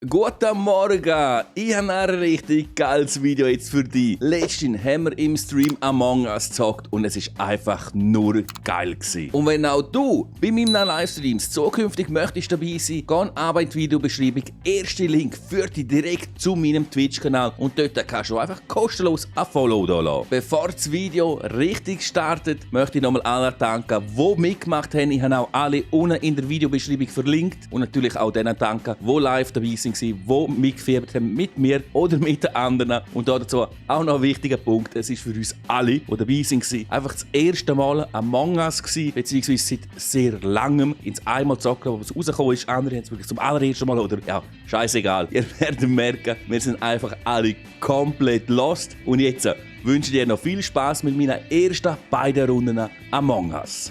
Guten Morgen! Ich habe ein richtig geiles Video jetzt für dich. Letztens haben wir im Stream Among Us gezockt und es ist einfach nur geil gewesen. Und wenn auch du bei meinen Livestreams zukünftig möchtest dabei sein, geh in die Videobeschreibung. Erster Link führt dich direkt zu meinem Twitch-Kanal und dort kannst du einfach kostenlos ein Follow da lassen. Bevor das Video richtig startet, möchte ich nochmal alle danken, die mitgemacht haben. Ich habe auch alle unten in der Videobeschreibung verlinkt und natürlich auch denen danken, die live dabei sind, die mitgefiebert haben mit mir oder mit den anderen. Und dazu auch noch ein wichtiger Punkt: Es ist für uns alle, die dabei waren, einfach das erste Mal Among Us gewesen, beziehungsweise seit sehr langem ins einmal zocken, wo es rausgekommen ist. Andere haben es wirklich zum allerersten Mal oder ja, scheißegal. Ihr werdet merken, wir sind einfach alle komplett lost. Und jetzt wünsche ich dir noch viel Spaß mit meinen ersten beiden Runden Among Us.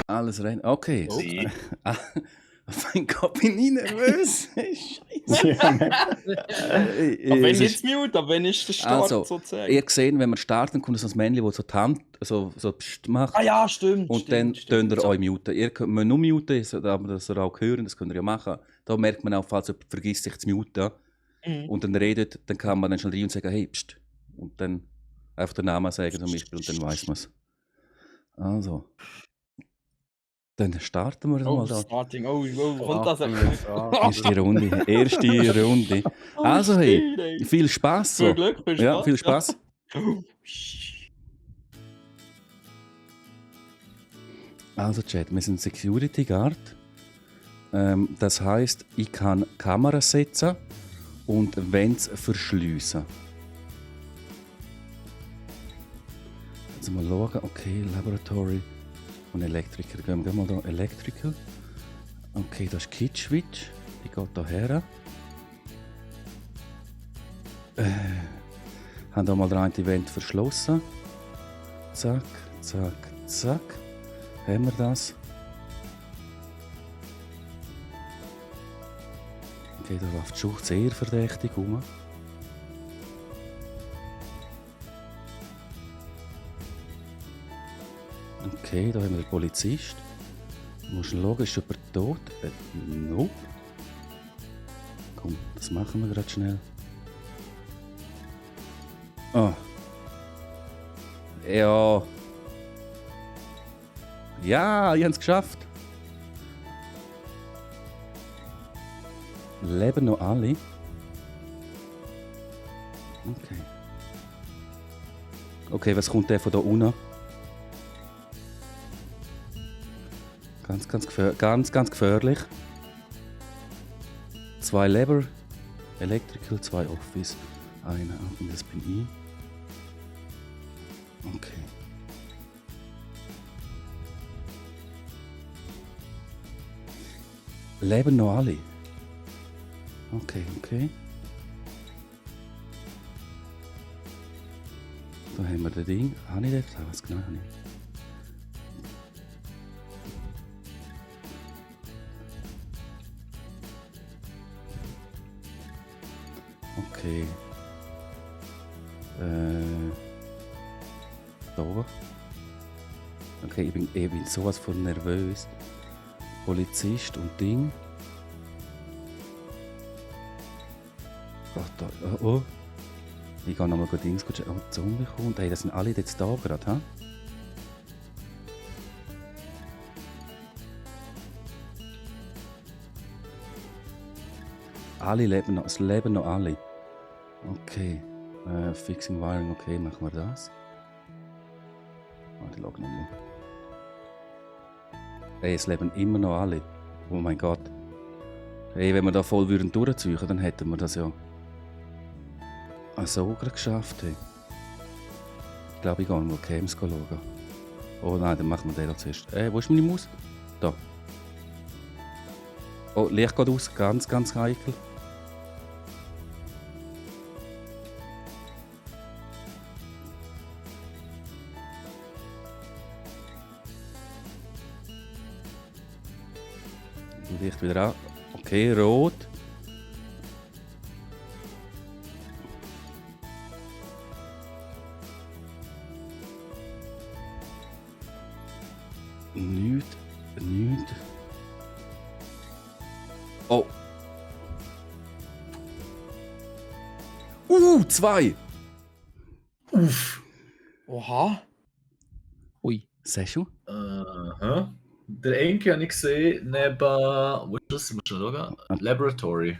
Alles rein. Okay. Okay. Mein Gott, bin ich nervös. Scheiße. Aber wenn jetzt mute, aber wenn ist der Start Also, sozusagen? ihr seht, wenn wir starten, kommt so ein Männchen, das so die Hand so Psst macht. Ah ja, stimmt. Und dann könnt ihr euch muten. Ihr könnt nur muten, aber das ihr auch hören, das könnt ihr ja machen. Da merkt man auch, falls jemand vergisst, sich zu muten. Und dann redet, dann kann man dann schnell rein und sagen, hey, pst. Und dann einfach den Namen sagen zum Beispiel und dann weiss man es. Also. Dann starten wir mal da. Starting. Kommt das Erste Runde. Erste Runde. Also hey, viel Spaß. So. Viel Glück, viel Spaß. Ja, viel Spaß. Also Chat, wir sind Security Guard. Das heisst, ich kann Kameras setzen und Vents verschliessen. Jetzt mal schauen. Okay, Laboratory. Und Elektriker. Gehen wir mal da. Electrical. Okay, das ist Kit Switch. Die geht da her. Haben da mal den einen Event verschlossen. Zack, zack, zack. Haben wir das. Okay, da läuft die Schucht sehr verdächtig rum. Okay, da haben wir den Polizist. Du musst schauen, ist jemand tot? Nope. Komm, das machen wir gerade schnell. Oh. Ja. Ja, ich habe es geschafft. Leben noch alle? Okay. Okay, was kommt der von da unten? Ganz gefährlich. 2 Labor, Electrical, 2 Office, einer und das bin ich. Okay. Leben noch alle? Okay. Da haben wir das Ding. Habe ich das? Was genau habe ich? Okay. Da. Okay, ich bin sowas von nervös. Polizist und Ding. Ach, da. Oh. Ich gehe nochmal Dings checken. Oh, die Zombie kommt. Hey, das sind alle jetzt da gerade, ha? Alle leben noch. Es leben noch alle. Okay. Fixing Wiring, okay, machen wir das. Warte, log nochmal. Hey, es leben immer noch alle. Oh mein Gott. Hey, wenn wir da voll durchziehen würden, dann hätten wir das ja so gerade geschafft. Hey. Ich glaube, ich gehe mal Cams schauen. Oh nein, dann machen wir den zuerst. Wo ist meine Maus? Da. Oh, Licht geht aus. Ganz heikel. Licht wieder an. Okay, rot. Nichts. Nicht. Oh. 2. Oha. Ui. Siehst du? Aha. Der Enke habe ich gesehen, neben. Wo ist das? Musst du schauen? Laboratory.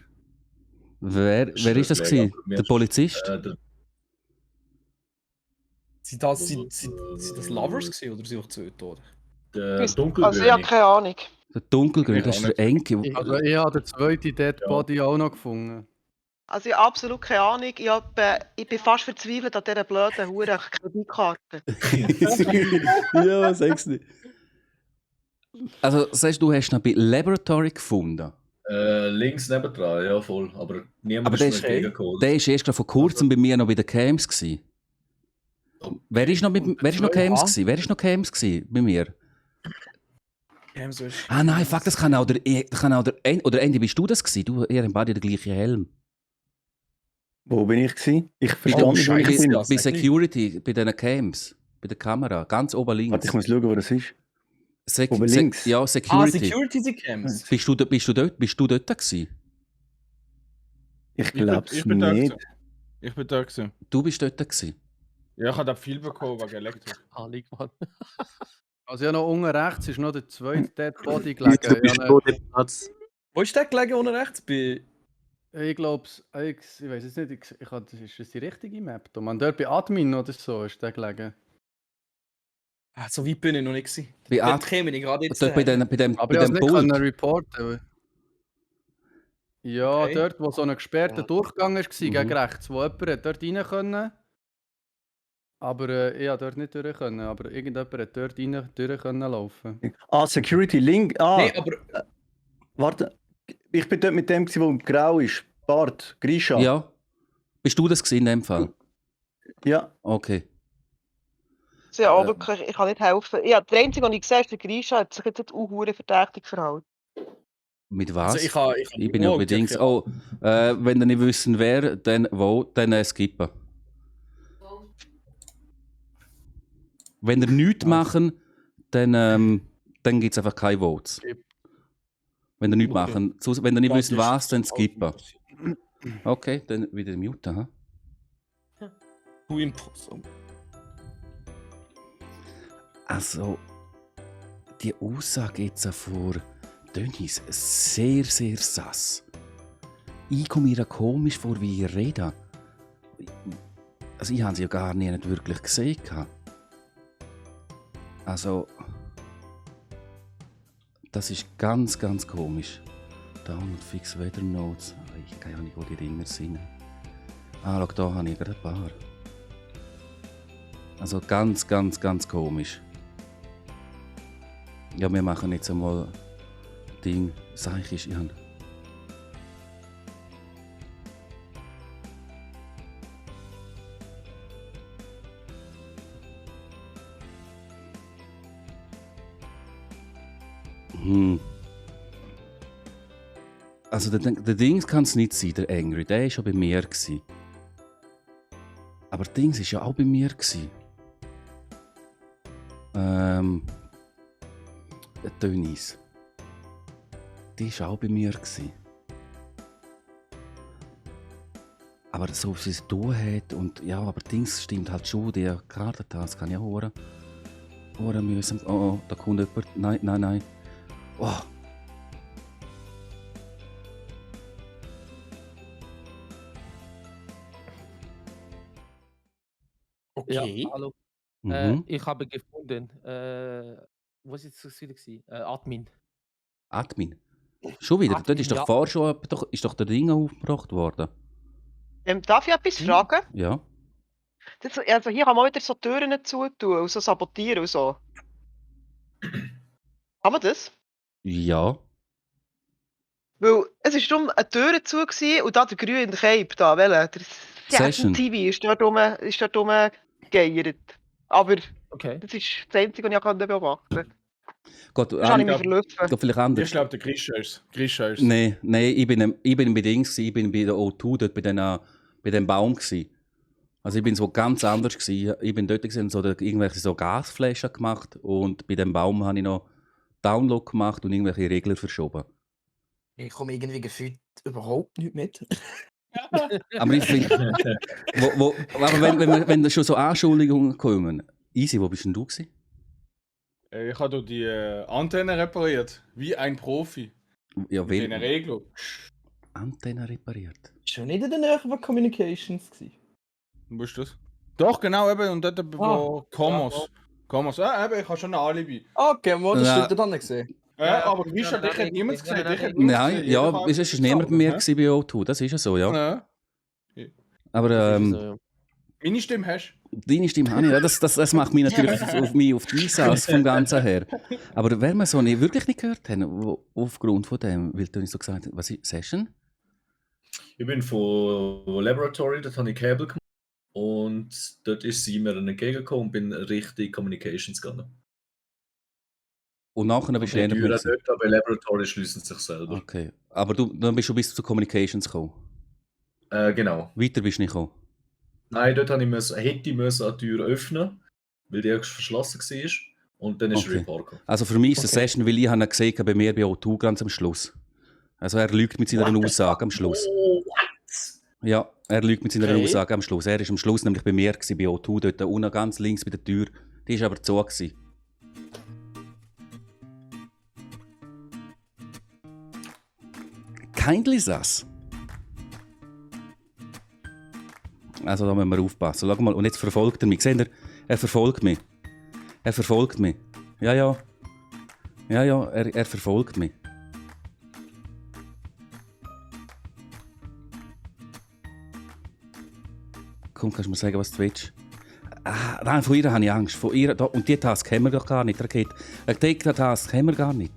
Wer ist das gewesen? Der Polizist? Sind das Lovers gewesen, oder sind auch zwei Tote? Der Also ich habe Dunkelgrüne. keine Ahnung. Der Dunkelgrün, das ist der Enke. Also ich habe den zweiten Dead Body auch noch gefunden. Also ich habe absolut keine Ahnung. Ich bin fast verzweifelt an dieser blöden Hure Kreditkarte. Ja, sag's nicht. Also, sagst du, hast noch bei Laboratory gefunden? Links nebendran, ja voll. Aber niemand Aber ist der mir ist- entgegengekommen. Der war erst gerade vor kurzem bei mir noch bei den Cams gewesen. Wer ist noch Cams gewesen? Wer ist noch Cams gewesen bei mir? Ah nein, fuck, das kann auch der oder Andy, bist du das gewesen? Ihr habt beide den gleichen Helm. Wo bin ich gewesen? Ich verstehe nicht, wo ich Scheiße. bin. Ja, Bei sag Security, bei den Cams, bei der Kamera, ganz oben links. Warte, ich muss schauen, wo das ist. Sec oben links? Ja, Security. Security sind Cams. Bist du dort gewesen? Ich glaube es ich bin da nicht. gewesen. Ich bin da gewesen. Du bist dort gewesen. Ja, ich habe da viel bekommen wegen Elektrik. Ahnung, Mann. Also ja, noch unten rechts ist noch der zweite Dead Body gelegen. Du bist Ja, schon den Platz. Wo ist der gelegen unten rechts? ich glaube, ich weiß jetzt nicht, ist das die richtige Map? Da? Man, dort bei Admin oder so ist der gelegen. So weit bin ich noch nicht gewesen. Bei Dort Ad- käme ich gerade jetzt Dort bei daher. dem Aber ich konnte nicht Pult. reporten. Ja, Okay. dort, wo so ein gesperrter Durchgang war, gegen Mhm. rechts, wo jemand hat dort rein können. Aber ich konnte dort nicht durch können. Aber irgendjemand hat dort rein durch können laufen. Ah, Security Link. Ah, Nee, aber warte. Ich bin dort mit dem, der grau ist. Bart, Grisha. Ja. Bist du das gewesen in dem Fall? Ja. Okay. Ja, auch wirklich, ich kann nicht helfen. Ja, der Einzige, den ich gesehen habe, ist der Grisha, hat sich jetzt auch hure verdächtig verhalten. Mit was? also Ich bin ja bei Dings. Oh, wenn ihr nicht wissen wer, dann wo, dann skippen. Wenn ihr nichts machen, dann gibt es einfach keine Votes. Wenn ihr nichts Okay. machen, wenn ihr nicht wissen was, dann skippen. Okay, dann wieder muten. Ha? Du Imposter. Also, die Aussage jetzt vor Dennis sehr, sehr sass. Ich komme mir komisch vor, wie ich rede. Also, ich habe sie ja gar nicht wirklich gesehen. Also, das ist ganz, ganz komisch. Download Fix Weather Notes. Ich kann ja nicht, wo die Dinger sind. Ah, schau, da habe ich gerade ein paar. Also ganz, ganz, ganz komisch. Ja, wir machen jetzt einmal Ding. Sag ich, Jan. Also der Dings kann es nicht sein, der Angry. Der war schon bei mir gewesen. Aber der Dings war ja auch bei mir gewesen. Der Dennis. Die war auch bei mir gewesen. Aber so wie sie es tun hat und ja, aber Dings stimmt halt schon, der Kartentas kann ja hören. Hören müssen. Oh, da kommt jemand. Nein, nein, nein. Oh. Okay. Ja, hallo. Mhm. Ich habe gefunden, was ist das wieder gewesen? Admin. Admin. Schon wieder? Dort Admin, ist doch ja. vorher schon ist doch der Ding aufgebracht worden. Darf ich etwas fragen? Ja. Das, also hier kann man wieder so Türen zutun und so sabotieren und so. Kann man das? Ja. Weil es war darum eine Tür zu gewesen, und da der grüne Cape da, welcher? Der Session. TV ist dort rumgegeiert. Aber Okay. das ist das Einzige, was ich beobachten konnte. Gott, Das habe ich mich glaub- verlaufen. Gott, vielleicht anders. Ich glaube, der Grisha ist. Nein, ich bin bei Dings, ich bin bei der O2, dort bei dem Baum gsi. Also ich bin so ganz anders gsi. Ich bin dort gewesen, so irgendwelche so Gasflaschen gemacht und bei dem Baum habe ich noch Download gemacht und irgendwelche Regler verschoben. Ich komme irgendwie gefühlt überhaupt nicht mit. Aber ich finde, aber wenn da schon so Anschuldigungen kommen, easy, wo bist denn du gewesen? Ich habe die Antenne repariert. Wie ein Profi. Ja, Mit den Regeln. Antenne repariert. Schon nicht in der Nähe von Communications gewesen. Wo ist das? Doch, genau, eben. Und dort wo Commos. Commos. Eben, ich habe schon ein Alibi. Okay, wo das Ja. stimmt dann nicht gesehen. Aber wie schon, dich hat niemand gesehen. Dich hat niemand Nein, gesehen. ja, Jeder es ist niemand bei mir gewesen bei O2, das ist ja so, ja. Ja. Aber Meine Stimme hast deine Stimme habe ich, ja, das macht mich natürlich auf die Einsatz vom Ganzen her. Aber wenn wir so wirklich nicht gehört haben, aufgrund von dem, weil du nicht so gesagt hast, was ist Session? Ich bin von Laboratory, dort habe ich Kabel gemacht. Und dort ist sie mir dann entgegengekommen und bin Richtung Communications gegangen. Und nachher Und bist die du Türen eher dort, aber Laboratory schließen sich selber. Okay, aber dann bist du bis zu Communications gekommen. Genau. Weiter bist du nicht gekommen. Nein, dort hätte ich die Tür öffnen, weil die verschlossen war. Und dann ist Okay. der Report gekommen. Also für mich ist es eine Session, weil ich habe ihn gesehen bei mir bei O2 ganz am Schluss. Also er lügt mit seiner Aussage am Schluss. Oh, what? Ja, er lügt mit seiner Okay. Aussage am Schluss. Er ist am Schluss nämlich bei mir gewesen, bei O2, dort unten ganz links bei der Tür. Die war aber zu gewesen. Kindly sass. Also da müssen wir aufpassen. Schau mal, und jetzt verfolgt er mich. Seht ihr? Er verfolgt mich. Er verfolgt mich. Ja, ja. Ja, ja, er verfolgt mich. Komm, kannst du mir sagen, was du willst? Nein, von ihr habe ich Angst. Von ihr, und die Task haben wir doch gar nicht. Die Task haben wir gar nicht.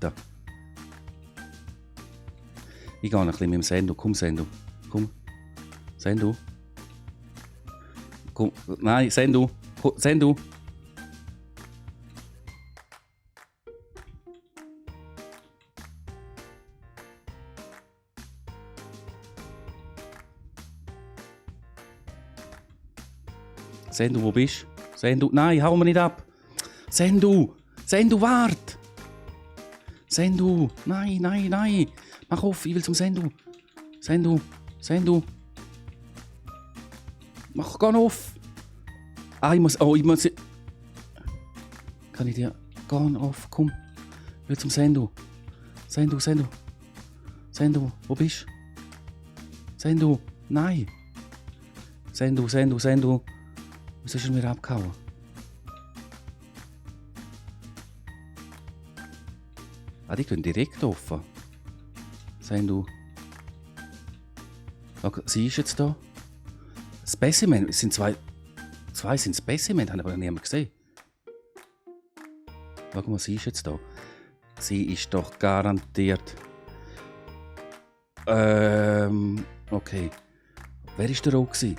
Ich gehe noch ein bisschen mit dem Sendo. Komm, Sendo. Komm. Sendo. Komm. Nein, Sendo. Sendo. Sendu, wo bist du? Sendu, nein, hau mir nicht ab. Sendu, Sendu, wart. Sendu, nein, nein, nein. Mach auf, ich will zum Sendu. Sendu, Sendu. Mach, geh auf. Ich muss. Kann ich dir. Geh auf, komm. Ich will zum Sendu. Sendu, Sendu. Sendu, wo bist du? Sendu, nein. Sendu, Sendu, Sendu. Was ist er mir abgehauen? Die gehen direkt offen. Sendu. Okay, sie ist jetzt da. Specimen, es sind zwei sind Specimen, habe ich aber niemand gesehen. Schau mal, sie ist jetzt da. Sie ist doch garantiert. Okay. Wer ist der auch gewesen?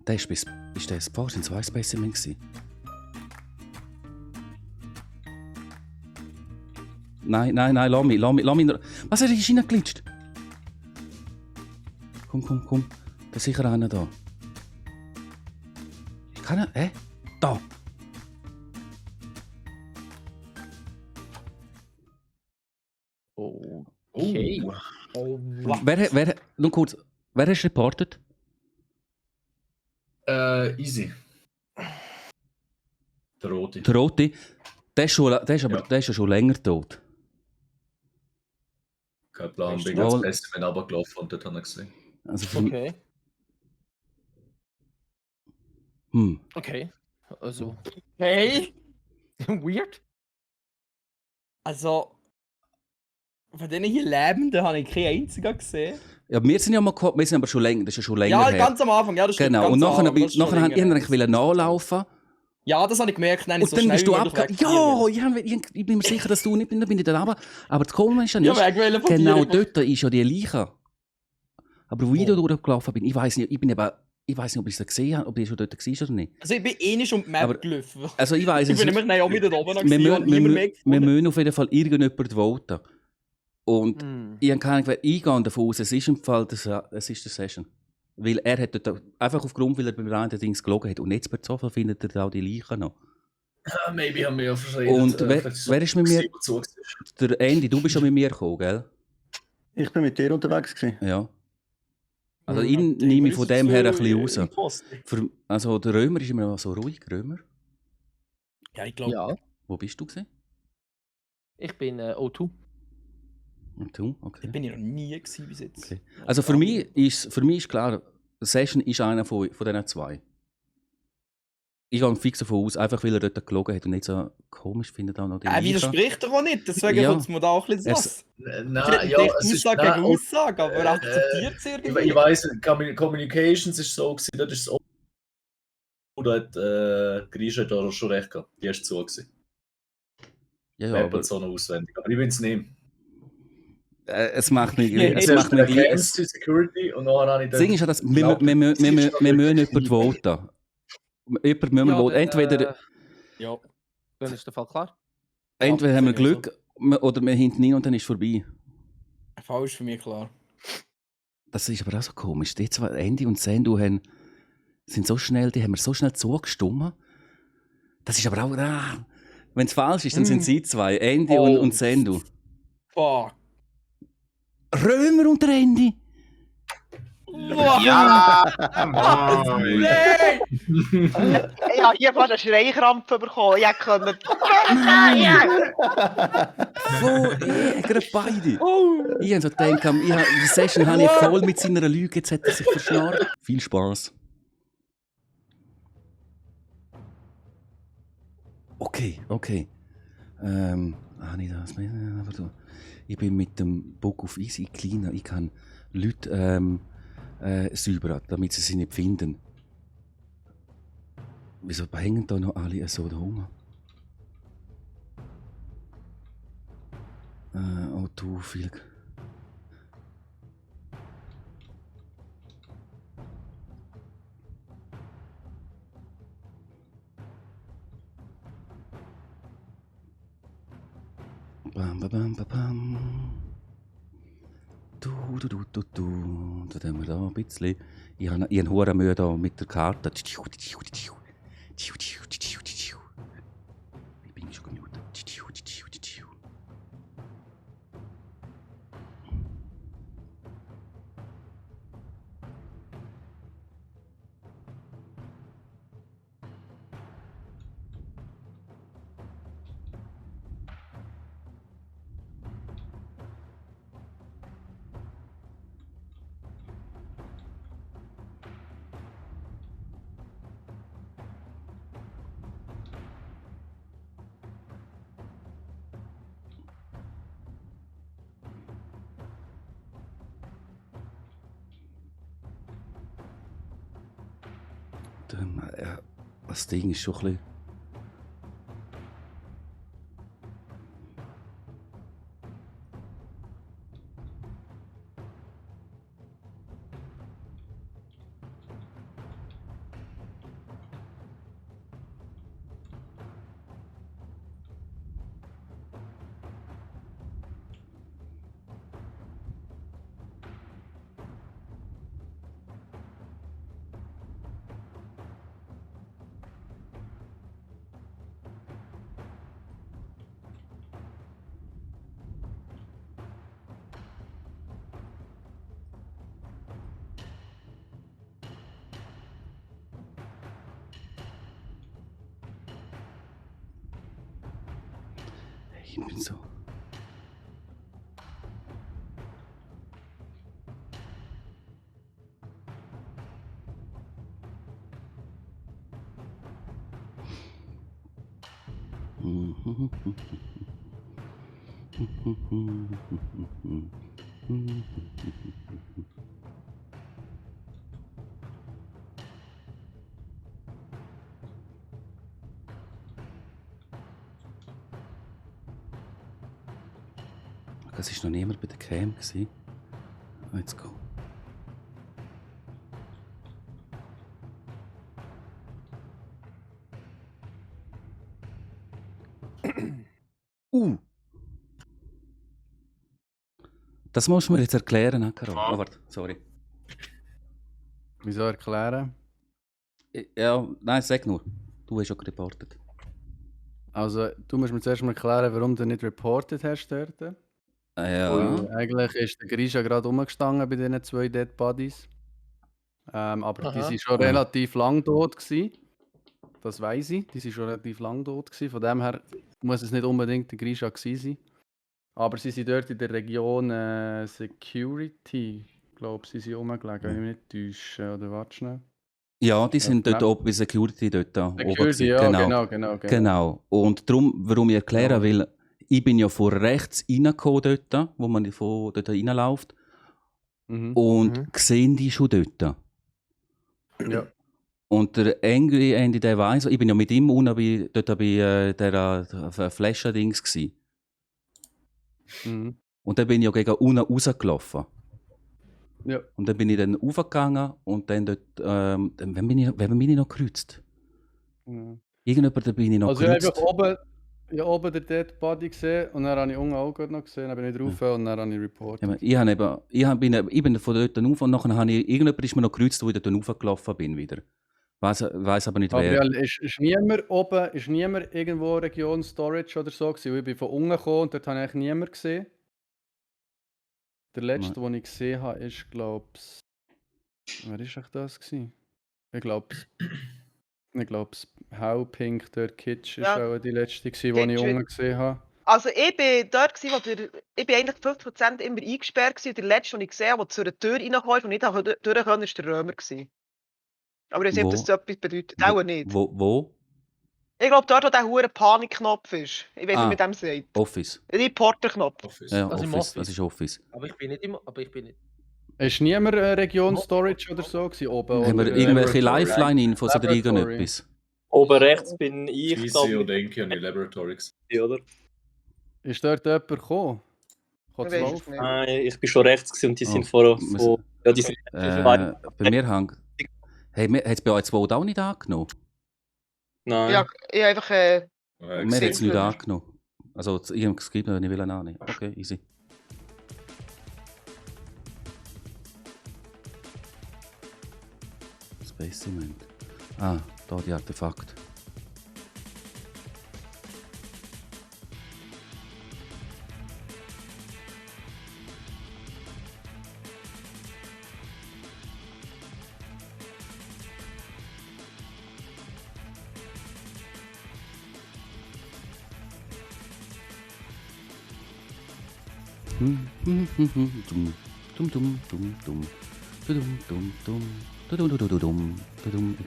Der ist der Sport, sind zwei Specimen gewesen. Nein, lass mich. Was, er ist reingeglitscht? Komm. Da ist sicher einer da. Ich kann ihn, da. Okay. Oh, wow. Nur kurz, wer hast du reportet? Easy. Der Rote. Der Rote. Der ist ja schon länger tot. Kein Plan, bin Ja. ganz Specimen runtergelaufen und dort habe ich gesehen. Also Okay. Okay. Also. Hey! Weird. Also, von denen hier Lebenden habe ich keinen einzigen gesehen. Ja, wir sind aber schon länger, das ist ja schon länger Ja, her. ganz am Anfang, ja, das stimmt. Genau, ganz und am nachher Anfang, das ist schon wollte ich länger eigentlich nachlaufen. Ja, das habe ich gemerkt. Nein, Und so dann schnell bist du wie abgegangen. möglich Ja, ich bin mir sicher, dass du nicht bin ich da runter. Aber das Komische ist ja Ja, nicht. wegwählen von Genau dir. dort ist ja die Leiche. Aber wo ich da durchgelaufen bin, ich weiß nicht, ob ich sie gesehen habe, ob ich schon dort war oder nicht. Also ich bin eh nicht um die Map Aber- gelaufen. Also ich weiß Ich es bin nicht. nämlich auch wieder da oben Wir gewesen und niemand mehr wir gefunden. müssen auf jeden Fall irgendjemand voten. Und Hm. ich habe keine Ahnung, wer eingehen davon aus, es ist im Fall es ist der Session. Weil er hat dort einfach aufgrund, weil er beim reinen Dings gelogen hat. Und jetzt bei Zoffer findet er auch die Leichen noch. Maybe haben wir ja verschredet. Und wer ist mit mir? Der Andy, du bist schon mit mir gekommen, gell? Ich bin mit dir unterwegs gewesen. Ja. Also ihn nehme ich von dem her ein bisschen raus. Also der Römer ist immer so ruhig, Römer. Ja, ich glaube. Ja, Wo bist du gewesen? ich bin O2. Und du? Okay. Da bin ich noch nie gewesen bis jetzt. Okay. Also für mich ist klar, Session ist einer von diesen zwei. Ich gehe fix davon aus, einfach weil er dort gelogen hat und nicht so komisch findet auch noch die Er widerspricht doch auch nicht, deswegen Ja. kommt es mir da auch ein bisschen was. Nein, Ja, Aussage gegen Aussage, aber er akzeptiert es irgendwie. Ich weiss, Communications ist so gewesen, dort ist es auch. Da hat Grisha da schon recht gehabt. Die ist so gewesen. Ja, aber Weapons noch auswendig. Aber ich will es nehmen. es macht mich Es macht mich Security und nachher habe ich Das Ding ist ja, dass wir müssen jemanden voten. Jemand müssen wir voten. Entweder Ja, dann ist der Fall klar. haben wir Glück oder wir hinten rein und dann ist es vorbei. Der Fall ist für mich klar. Das ist aber auch so komisch. Die zwei, Andy und Sandu, sind so schnell, die haben wir so schnell zugestimmt. Das ist aber auch... wenn es falsch ist, dann sind sie zwei. Andy und Sandu. Fuck. Römer und der Andy! Ja! Nein! Ich habe hier fast einen Schreikrampf bekommen. Ich konnte. Gerade beide. Ich habe so gedacht, die Session habe ich voll mit seiner Lüge, jetzt hat er sich verschnarrt. Viel Spaß. Okay. Nicht das. Aber du, ich bin mit dem Bock auf Easy kleiner. Ich kann Leute säubern, damit sie nicht finden. Wieso hängen da noch alle so da rum? Oh du, viel. Bam, bam, bam, bam. Du. Da haben wir da ein bisschen. Ich habe einen hohen Mühe da mit der Karte. Ich bin schon gemutet. Das Ding ist schon ein bisschen... Ich bin so... Es war noch niemand bei der Cam. Let's go. Das musst du mir jetzt erklären, Karo. Oh, warte, sorry. Wieso erklären? Ja, nein, sag nur. Du hast schon reportet. Also, du musst mir zuerst mal erklären, warum du nicht reported hast dort. Ja. Weil eigentlich ist der Grisha gerade rumgestanden bei diesen 2 Dead Bodies. Aber die Aha. sind schon relativ lang tot gewesen. Das weiss ich. Die sind schon relativ lang tot gewesen. Von dem her muss es nicht unbedingt der Grisha gewesen sein. Aber sie sind dort in der Region Security. Ich glaube, sie sind rumgelegen, wenn ich mich nicht täusche. Oder warte schnell. Ja, die sind dort genau. oben bei Security dort da oben Security, gewesen. ja, genau. Genau. Und darum, warum ich erkläre, Ja. weil ich bin ja von rechts reingekommen dort, wo man von dort reinläuft. Mhm. Und sehen die schon dort. Ja. Und der Angry Andy, der weiss, ich bin ja mit ihm unten dort bei der Flasher-Dings gsi. Mhm. Und dann bin ich ja gegen unten rausgelaufen. Ja. Und dann bin ich dann raufgegangen und dann dort, wen bin ich noch gekreuzt? Ja. Irgendjemand, da bin ich noch Also ich habe gekreuzt. einfach oben den Dead Body gesehen und dann habe ich unten auch gerade noch gesehen, dann bin ich drauf und dann habe ich reportet. Ich bin von dort rauf und nachher habe ich, irgendjemand ist mir noch gekreuzt, wo ich dort raufgelaufen bin wieder. Weiss aber nicht Aber wer. ja, ist niemand oben, ist niemand irgendwo Region Storage oder so gewesen? Weil ich bin von unten gekommen und dort habe ich eigentlich niemand gesehen. Der letzte, den ich gesehen habe, ist, glaube ich, wer ist echt das gewesen? Ich glaube, How Pink, der Kitsch, ist Ja. auch die letzte gewesen, die ich Kitsch. unten gesehen habe. Also ich bin dort gewesen, ich bin eigentlich 50% immer eingesperrt gewesen. Der letzte, den ich gesehen habe, der zu einer Tür reingekommen ist und nicht durch konnte, ist der Römer gewesen. Aber ich weiß nicht, ob das so etwas bedeutet. Auch nicht. Wo? Ich glaube, dort, wo der hure Panikknopf ist. Ich weiß nicht, wie mit dem sagt. Office. Reporter-Knopf. Office. Ja, Also im Office. Office. Das ist Office. Aber ich bin nicht immer. Aber ich bin nicht. Ist niemand Region Storage oder so gewesen, oben? Haben wir oder, irgendwelche Laboratory. Lifeline-Infos oder Laboratory. irgendetwas? Oben rechts bin ich da GC und Enki und die Laboratories. oder? Ist dort jemand gekommen? Kann Ich es weiß es laufen? nicht. Nein, ich bin schon rechts gewesen und die sind Oh, ja, die sind Bei mir hängt. Hey, hat es bei euch zwei auch nicht angenommen? Nein. Ja, ich habe einfach. Mir hat es gesehen, nicht oder? angenommen. Also, ich habe es gegeben, wenn ich will annehmen. Okay, easy. Specimen. Ah, da die Artefakt.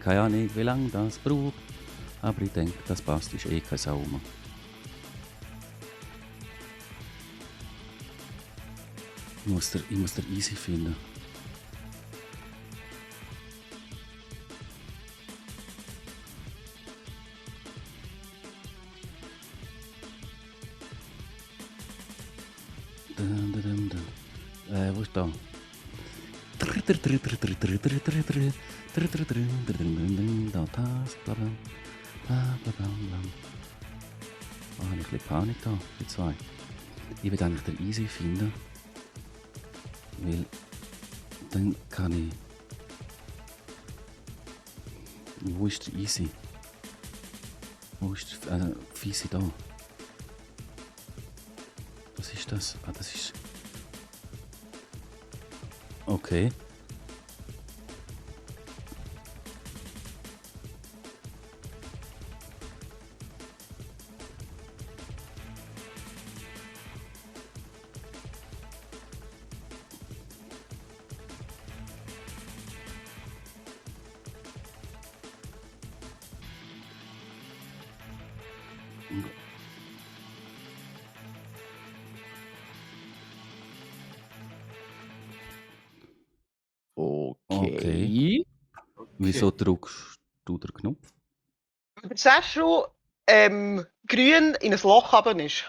Keine Ahnung, wie lange das braucht. Aber ich denke, das passt, ist eh kein Sau mehr. Ich muss den easy finden. Wo ist da? Da, das, bla bla. Bla bla bla bla. Oh, habe ich ein bisschen Panik da, die zwei. Ich will eigentlich den easy finden. Weil dann kann ich. Wo ist der easy? Wo ist der fiese da? Was ist das? Ah, das ist. Okay. Okay. Wieso drückst du den Knopf? Der Session grün in ein Loch haben ist.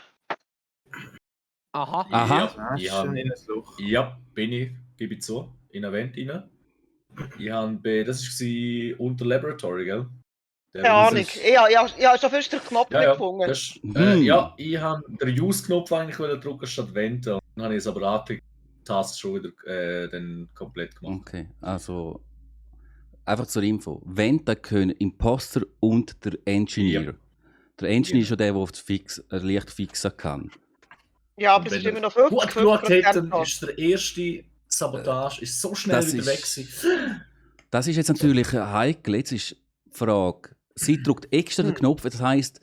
Aha. Aha. Ja, bin ich, gebe ich zu, in ein Event rein. Das war unter Laboratory, gell? Keine Ahnung. Ich habe schon fast den Knopf nicht gefunden. Ja, ich habe den Use-Knopf eigentlich drücken statt Venten. Dann habe ich es aber AT-Task schon wieder dann komplett gemacht. Okay, also. einfach zur Info. Wenn, dann können Imposter und der Engineer. Ja. Der Engineer ist ja der, der auf das Licht fixen kann. Ja, aber Und das ist wenn immer er noch 50, gut geschaut hat, dann 50%. ist der erste Sabotage ist so schnell Das wieder weg ist- gewesen. Das ist jetzt natürlich heikel. Jetzt ist die Frage, sie drückt extra den Knopf, das heisst,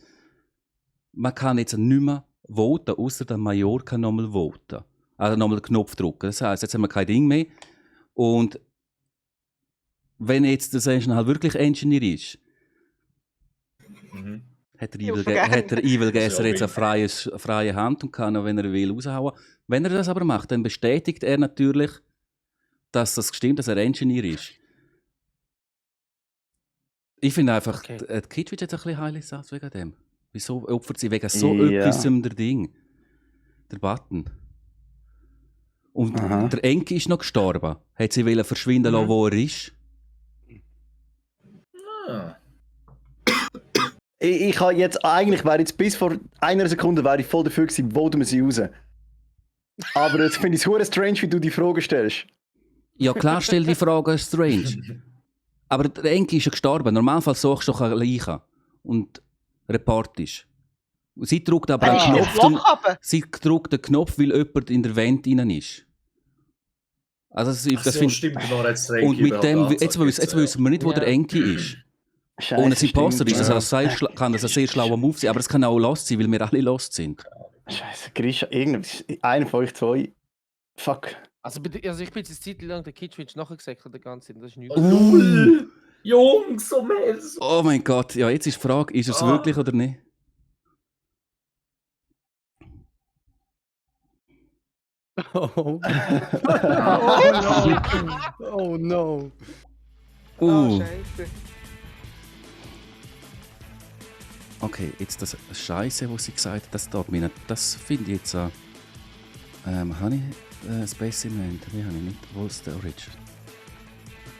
man kann jetzt nicht mehr voten, außer der Major kann nochmal voten. Also nochmal den Knopf drücken. Das heisst, jetzt haben wir kein Ding mehr. Und wenn jetzt der Session halt wirklich Engineer ist, Mhm. hat der Ja, Evil, vergessen. hat der Evil Gasser Ja, jetzt eine freie Hand und kann, wenn er will, raushauen. Wenn er das aber macht, dann bestätigt er natürlich, dass das stimmt, dass er Engineer ist. Ich finde einfach, Okay. die Kitschwitz hat ein bisschen heilig Satz wegen dem. Wieso opfert sie wegen so Ja. etwas der Ding? Der Button. Und Aha. der Enki ist noch gestorben. Hat sie wollen verschwinden lassen, wo er ist? Ah. Ich habe jetzt, eigentlich wäre jetzt bis vor einer Sekunde wäre ich voll dafür gewesen, voten wir sie raus. Aber jetzt finde ich es hure strange, wie du die Frage stellst. Ja, klar, stell die Frage strange. Aber der Enki ist ja gestorben. Normalerweise suchst du doch eine Leiche und reportest. Sie drückt aber Dann einen ist das Knopf. Loch runter. Sie drückt den Knopf, weil jemand in der Wand rein ist. Also Ach das so, find- stimmt, genau, jetzt und mit dem, jetzt wissen wir nicht, wo Ja. der Enki ist. Scheiße, Ohne sein Imposter stimmt, ist das kann das ein sehr schlauer Move sein, aber es kann auch lost sein, weil wir alle lost sind. Scheiße, Grisha, einer von euch zwei. Fuck. Also ich bin jetzt eine Zeit lang der Kitschwitch nachgesäckelt, der ganze Zeit. Das ist nichts. Oh, null! Jungs, so mehr. Oh mein Gott, ja, jetzt ist die Frage, ist er es Ah. wirklich oder nicht? Oh. Oh no. Oh, Scheiße. Okay, jetzt das Scheiße, was sie gesagt hat, das tut mir nicht. Das finde ich jetzt habe ich Specimen, die habe ich nicht, Wolf's the Origin.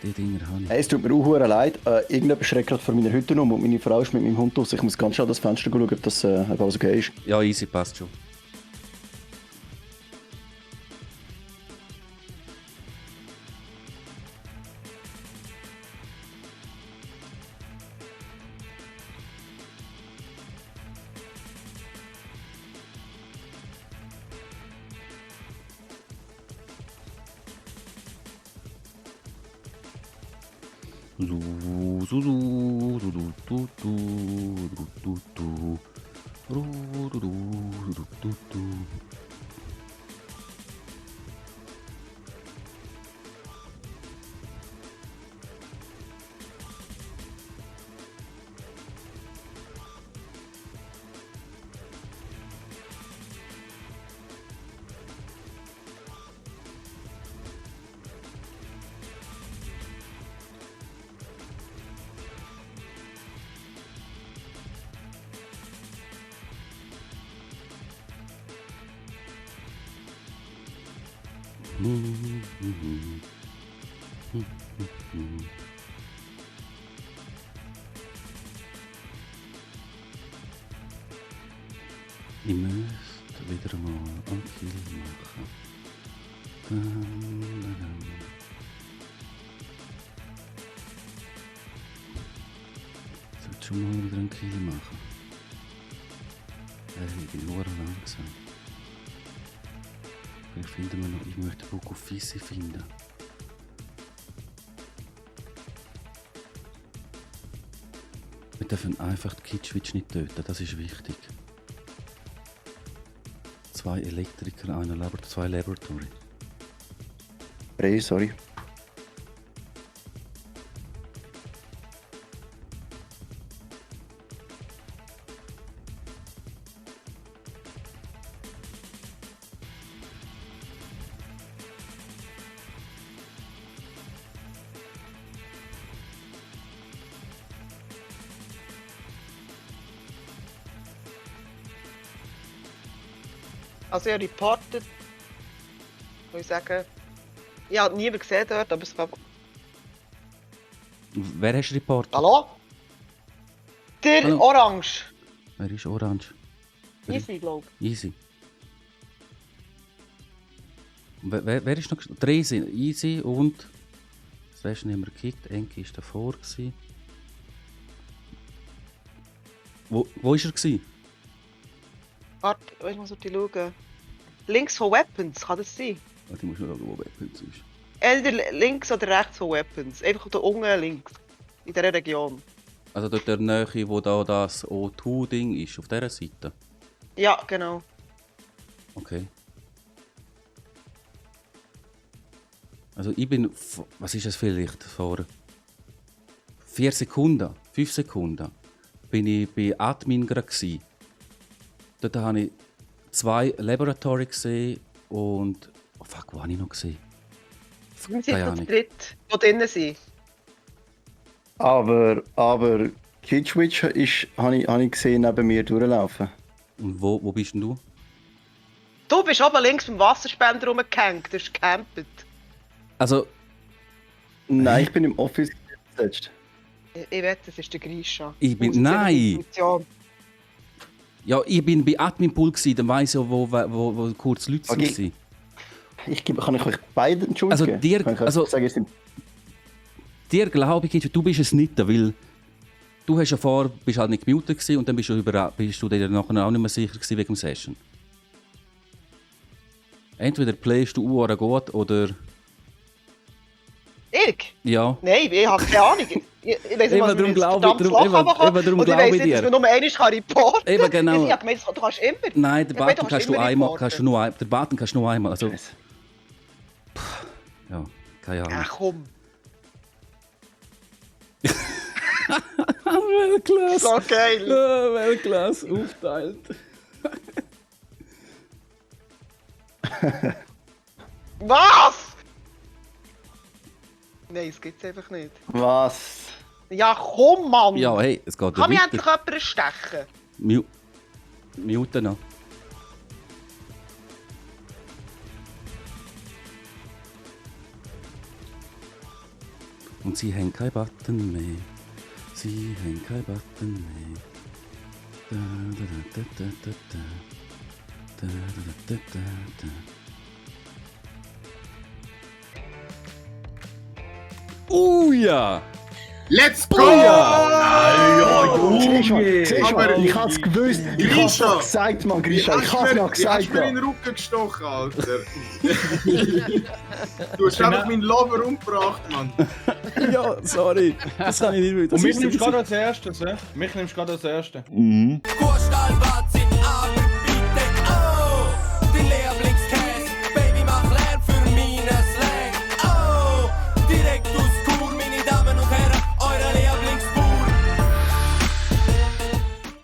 Die Dinger habe ich. Es tut mir auch hure leid. Irgendjemand schreckt gerade vor meiner Hütte um und meine Frau ist mit meinem Hund aus. Ich muss ganz schnell das Fenster schauen, ob das ob alles okay ist. Ja, easy, passt schon. Ich müsste wieder mal einen Kill machen. Ich sollte schon mal wieder einen Kill machen. Ich bin nur langsam. Vielleicht finden wir noch, ich möchte Book of Fisi finden. Wir dürfen einfach die Kitschwitch nicht töten, das ist wichtig. 2 Elektriker, zwei Laboratory. Hey, sorry. Also ich habe reportet. Muss ich sagen. Ich habe niemanden gesehen dort, aber es kann... Wer hast du reportet? Hallo? Der Hallo. Orange. Wer ist orange? Easy, glaube ich. Easy. Wer ist noch? Der Easy und Session haben wir gekickt, Enki war davor. Wo war er? Warte, ich muss auf die schauen. Links von Weapons, kann das sein? Warte, ich muss schauen, wo Weapons ist. Entweder links oder rechts von Weapons. Einfach da unten links. In dieser Region. Also dort der Nähe, wo da das O2-Ding ist, auf dieser Seite? Ja, genau. Okay. Also ich bin, was ist das vielleicht, vor 4 Sekunden, 5 Sekunden, bin ich bei Admin gerade gsi. Dort habe ich 2 Laboratory gesehen und, oh fuck, wo habe ich noch gesehen? Wir sind noch zu dritt, die drinnen sind. Aber Kitschwitch habe ich gesehen neben mir durchlaufen. Und wo bist denn du? Du bist oben links beim Wasserspender rumgehängt, du hast gecampt. Also... Nein, ich bin im Office gesetzt. Ich wette, das ist der Grisha. Ich bin... Nein! Ja, ich bin bei Admin-Pool gsi, dann weiss ich, wo kurz Leute Okay. waren. Kann ich euch beide entschuldigen? Also dir... Kann ich Also, sagen, es sind dir glaube ich, du bist es nicht, weil... Du hast ja vorher, bist halt nicht gemutet gewesen und dann bist du dir nachher auch nicht mehr sicher gewesen wegen dem Session. Entweder playst du Uhr gut oder... Ich? Ja. Nein, ich habe keine Ahnung. Ich weiss nicht, was Darum mir glaube verdammt ich, Loch eben runterkommt. darum Und ich glaube weiss ich nicht, dass dir. man nur einmal reporten kann. Eben genau. Ich habe gemeint, du kannst immer. Nein, den Ich meine, Button du kannst kannst du immer einmal, reporten. den Button kannst du nur einmal, also... Ja, keine Ahnung. Ach komm. Weltklasse! So geil. Ja, Weltklasse, aufteilt. Was? Nein, das gibt's einfach nicht. Was? Ja, komm, Mann! Ja, hey, es geht ja Kann mich weiter. endlich jemand stechen? Muten noch. Und sie haben keinen Button mehr. Sie haben keinen Button mehr. Da, da, da, da, da, da. Da, da, da, da, da. Ja! Let's go! Siehst du, Aber ich hab's gewusst. Ich hab's Grisha. noch gesagt, Mann, Grisha. Ich hab's noch Du hast gesagt, mir in den Mann. Rücken gestochen, Alter. Du hast einfach meinen Lover umgebracht, Mann. Ja, sorry. Das kann ich nicht mehr. Und mich nimmst du gerade als erstes, hä? Mich nimmst du gerade als erstes. Mhm. Kurstalbad,